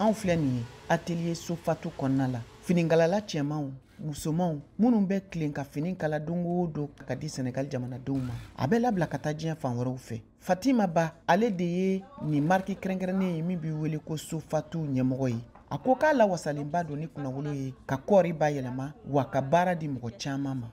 Anw filɛ nin ye atelier Sofatu kɔnɔna la, finikalala cɛmanw, musomanw minnu bɛ tilen ka fini kala don o don ka di Senegal jamanadenw ma, a bɛ labila ka taa diɲɛ fan wɛrɛw fɛ. Fatima Ba, ale de ye nin marque kɛrɛnkɛrɛnnen ye min bɛ wele ko Sofatu ɲɛmɔgɔ ye. A ko k'a lawasalenba don ni kunnawolo ye ka kɔɔri bayɛlɛma, wa ka baara di mɔgɔ caman ma.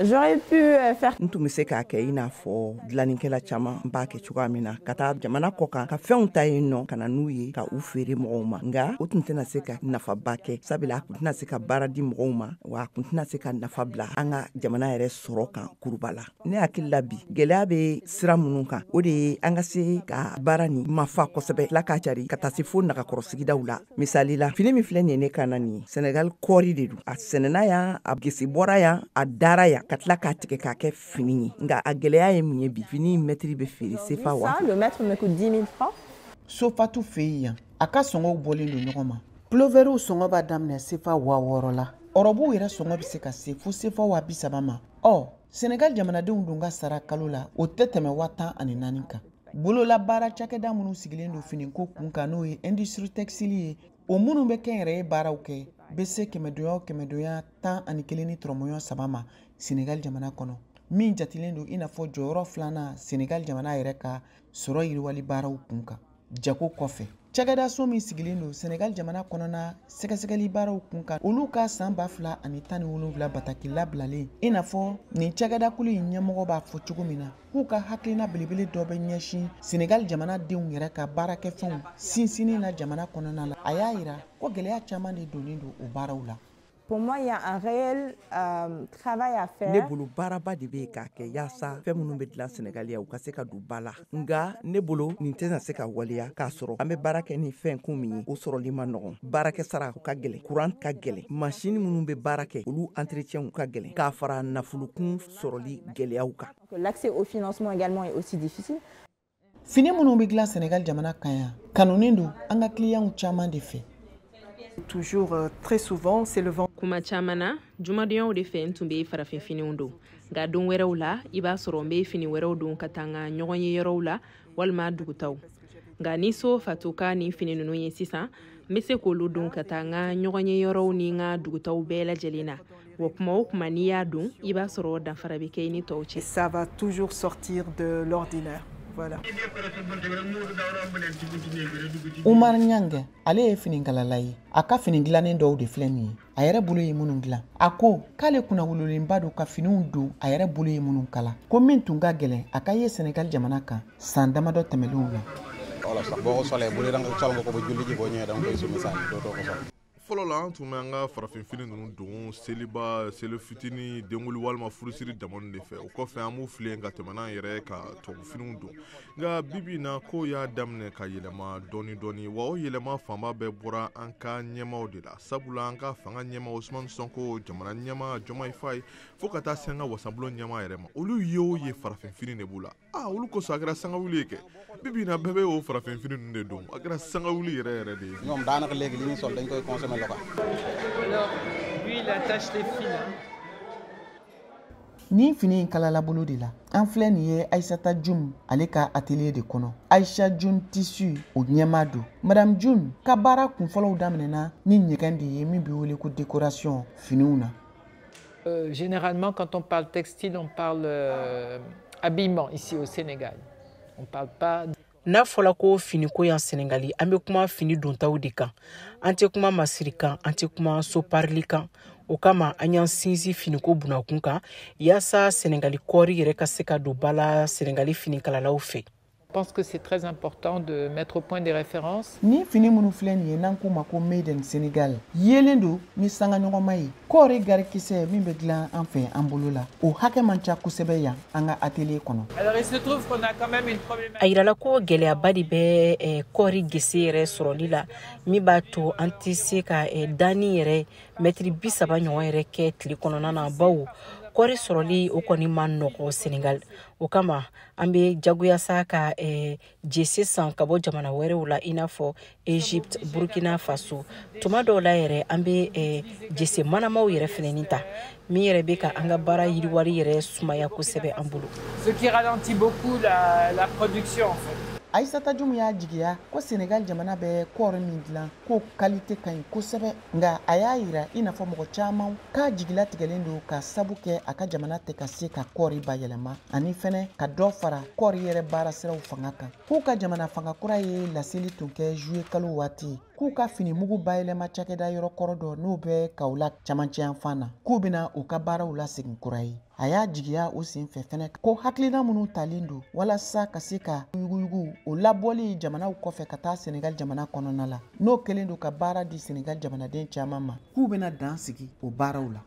J'aurais pu faire N tun bɛ se k'a kɛ i n'a fɔ dilannikɛla caman b'a kɛ cogoya min na, ka taa jamana kɔ kan ka fɛnw ta yen nɔ ka na n'u ye ka u feere mɔgɔw ma. Nka o tun tɛna se ka nafaba kɛ, sabula a tun tɛna se ka baara di mɔgɔw ma, wa a tun tɛna se ka nafa bila an ka jamana yɛrɛ sɔrɔ kan kuruba la. Ne hakili la, bi gɛlɛya bɛ sira minnu kan, o de ye an ka se ka baara nin mafa kosɛbɛ tila k'a cari ka taa se fo nagakɔrɔ sigidaw la. Misali la, fini min filɛ nin ye ne kan na nin ye, Sɛnɛgali kɔɔri de don. A sɛnɛna yan, a gese bɔra yan, a dara yan, ka tila k'a tigɛ k'a kɛ fini ye. Nka a gɛlɛya ye mun ye? Bi fini mɛtiri bɛ feere sefa wa Ça, le mètre me coûte 10 000 francs. Sofatu fɛ yen yan, a ka sɔngɔw bɔlen don ɲɔgɔn ma. Pulovɛriw sɔngɔ b'a daminɛ sefa 6000 la, ɔrɔbuw yɛrɛ sɔngɔ bɛ se ka se fo sefa 30 000 ma. Ɔ Senegal jamanadenw dun ka sara kalo la, o tɛ tɛmɛ 14,000 kan. Bololabaara cakɛda minnu sigilen don finiko kun kan, n'o ye industrie textile ye, o minnu bɛ kɛnyɛrɛye baaraw kɛ, bɛ se kɛmɛdonya o kɛmɛdonya 11 ni tɔrɔmɔɲɔ 3 ma Senegal jamana kɔnɔ, min jatilen don i n'a fɔ jɔyɔrɔ filanan Senegal jamana yɛrɛ ka sɔrɔ yiriwali baaraw kun kan, jago kɔfɛ. Cakɛdaso min sigilen don Senegal jamana kɔnɔna sɛgɛsɛgɛli baaraw kun kan, olu ka san 2017 bataki labilalen, i n'a fɔ nin cakɛdakulu in ɲɛmɔgɔ b'a fɔ cogo min na, k'u ka hakilina belebele dɔ bɛ ɲɛsin Senegal jamanadenw yɛrɛ ka baarakɛfɛnw sinsinni na jamana kɔnɔna la. A y'a yira ko gɛlɛya caman de donnen don o baaraw la. Pour moi, il y a un réel travail à faire. Ne bolo, baaraba de bɛ yen k'a kɛ yaasa fɛn minnu bɛ dilan Sɛnɛgali yan, u ka se ka don ba la. Nka ne bolo, nin tɛna se ka waleya k'a sɔrɔ an bɛ baara kɛ ni fɛn kun min ye, o sɔrɔli ma nɔgɔn. Baarakɛ sara ka gɛlɛn, kuran ka gɛlɛn, masini minnu bɛ baara kɛ, olu entretien ka gɛlɛn, k'a fara nafolokun sɔrɔli gɛlɛyaw kan. L'accès au financement également est aussi difficile. Fini minnu bɛ dilan Senegal jamana kan yan, kanunen don an ka kiliyanw caman de fɛ. Toujours, très souvent, c'est le vent. Kuma caman na, jumadonyaw de fɛ n tun bɛ farafinfiniw don. Nka don wɛrɛw la, i b'a sɔrɔ n bɛ fini wɛrɛw don ka taa n ka ɲɔgɔn ye yɔrɔw la walima dugutaw. Nka ni So Fatu ka nin fini ninnu ye sisan, n bɛ se k'olu don ka taa n ka ɲɔgɔn ye yɔrɔw ni n ka dugutaw bɛɛ lajɛlen na. Wa kuma o kuma n'i y'a don, i b'a sɔrɔ danfara bɛ kɛ i ni tɔw cɛ. Ça va toujours sortir de l'ordinaire. Voilà. Umar Ɲangɛ, ale ye finikalala ye. A ka fini dilannen dɔw de filɛ nin ye, a yɛrɛ bolo ye minnu dilan. A ko k'ale kunnawololenba don ka finiw don a yɛrɛ bolo ye minnu kala, ko min tun ka gɛlɛn a ka ye Senegal jamana kan san damadɔ tɛmɛlenw la. Wolof sax boo ko solee, bu dee da nga sol nga ko ba julli ji, boo ñëwee da nga koy summi sànni, dootoo ko sol. Fɔlɔ la, an tun bɛ an ka farafinfini ninnu don seliba, seli fitini, denkuli walima furusiri damani de fɛ. O kɔfɛ, an b'u filen ka tɛmɛ n'an yɛrɛ ka tubabufiniw don. Nka bibi in na, ko y'a daminɛ ka yɛlɛma dɔɔni dɔɔni, wa o yɛlɛma fanba bɛɛ bɔra an ka ɲɛmaw de la, sabula an ka fanga ɲɛma Usumani Sɔnko, jamana ɲɛma Jɔmayi Fayi, fo ka taa se an ka wasabulon ɲɛma yɛrɛ ma, olu ye o ye farafinfini de b'u la. Aa, olu kosɔn a kɛra sangawuli ye kɛ. Bibi in na, bɛɛ bɛ o farafinfini ninnu de don. A kɛra sangawuli yɛrɛ yɛrɛ de ye. Ñoom daanaka léegi li ñuy sol dañ koy consommer local. Alors, lui, il attache les fils, hein. Nin fini in kalala bolo de la. An filɛ nin ye Aisata Jum, ale ka atelier de kɔnɔ. Aisha Jum Tissu o ɲɛma don. Madame Jum ka baara kunfɔlɔw daminɛna ni ɲɛgɛn de ye min bɛ wele ko décoration finiw na. Généralement, quand on parle textile, on parle habillement ici au Sénégal. On ne parle pas N'a fɔla ko finiko yan Senegali, an bɛ kuma fini dontaw de kan. An tɛ kuma masiri kan, an tɛ kuma soparili kan. O kama, an y'an sinsin finiko bunakun kan yaasa Senegali kɔɔri yɛrɛ ka se ka don ba la Senegali finikalalaw fɛ. Je pense que c'est très important de mettre au point des références. Ni fini minnu filɛ nin ye, n'an k'u ma ko made in Senegal, yelen don ni sangaɲɔgɔnma ye. Kɔɔri garikisɛ min bɛ dilan an fɛ an bolo la, o hakɛ man ca kosɛbɛ yan an ka atelier kɔnɔ. Alors, il se trouve qu'on a quand même une problématique. A yirala ko gɛlɛyaba de bɛ kɔɔri gese yɛrɛ sɔrɔli la, min b'a to an tɛ se ka danni yɛrɛ mɛtiri 30 ɲɔgɔn yɛrɛ kɛ tile kɔnɔna na, bawo kɔɔri sɔrɔli o kɔni ma nɔgɔ Senegal. O kama, an bɛ jagoya sa ka jese san ka bɔ jamana wɛrɛw la, i n'a fɔ Egypte, Burkina Faso. Tuma dɔw la yɛrɛ, an bɛ jese manamaw yɛrɛ fɛnɛni ta, min yɛrɛ bɛ ka an ka baara yiriwali yɛrɛ sumaya kosɛbɛ an bolo. Ce qui ralentit beaucoup la production, en fait. Aissata Dioum y'a jigiya ko Senegal jamana bɛ kɔɔri min dilan, k'o qualité ka ɲi kosɛbɛ. Nka a y'a yira, i n'a fɔ mɔgɔ caman, k'a jigilatigɛlen don ka sabu kɛ a ka jamana tɛ ka se ka kɔɔri bayɛlɛma ani fɛnɛ ka dɔ fara kɔɔri yɛrɛ baarasiraw fanga kan. K'u ka jamana fanga kura ye laseli tun kɛ juillet kalo waati, k'u ka finimugu bayɛlɛma cakɛda yɔrɔ kɔrɔ dɔ, n'o bɛ Kaolack camancɛ yanfan na, k'u bɛna u ka baaraw lasegin kura ye. A y'a jigiya o sen fɛ fɛnɛ ko hakilina minnu talen don walasa ka se ka yuguyugu o labɔli jamanaw kɔfɛ ka taa Senegal jamana kɔnɔna la, n'o kɛlen don ka baara di Senegal jamanaden caman ma, k'u bɛna dan sigi o baaraw la.